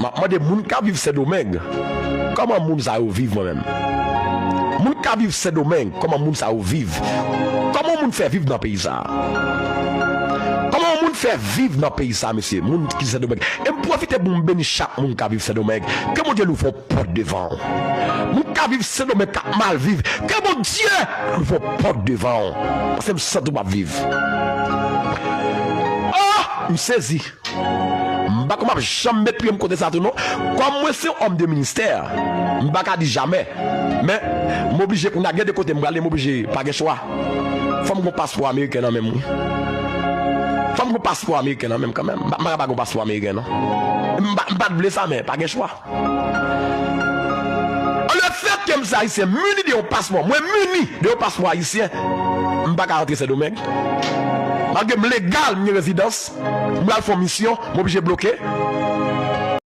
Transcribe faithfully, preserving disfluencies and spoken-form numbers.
M ap mande moun k ap viv Sendomeng, kòman moun sa yo viv mwen menm? Moun k ap viv Sendomeng, kòman moun sa yo viv? Kòman moun fè viv nan peyi sa a? Kòman moun fè viv nan peyi sa a, mesye? Moun ki Sendomeng. E m pwofite pou m beni chak moun k ap viv Sendomeng. Ke Bondye louvri yon pòt devan w. Moun k ap viv Sendomeng k ap mal viv, ke Bondye louvri yon pòt devan w. Paske m santi w p ap viv. Oh, m sezi. M pa konn m ap janm met pye m kote sa tou non. Kòm mwen se yon òm de ministè, m pa ka di jamè. Men, m oblije kounye a gen de kote m prale, m oblije, pa gen chwa. Fò m gon paspò ameriken nan men m wi. Fò m gon paspò ameriken nan men m kanmenm. M pa, m pa ka pa gon paspò ameriken non. M pa, m pa t vle sa, men pa gen chwa. Lefètke m se ayisyen, mini de yon paspò, mwen mini de yon paspò ayisyen, m pa ka rantre Sendomeng. Malgre m legal, m gen rezidans, m pral fè yon misyon, m oblije bloke.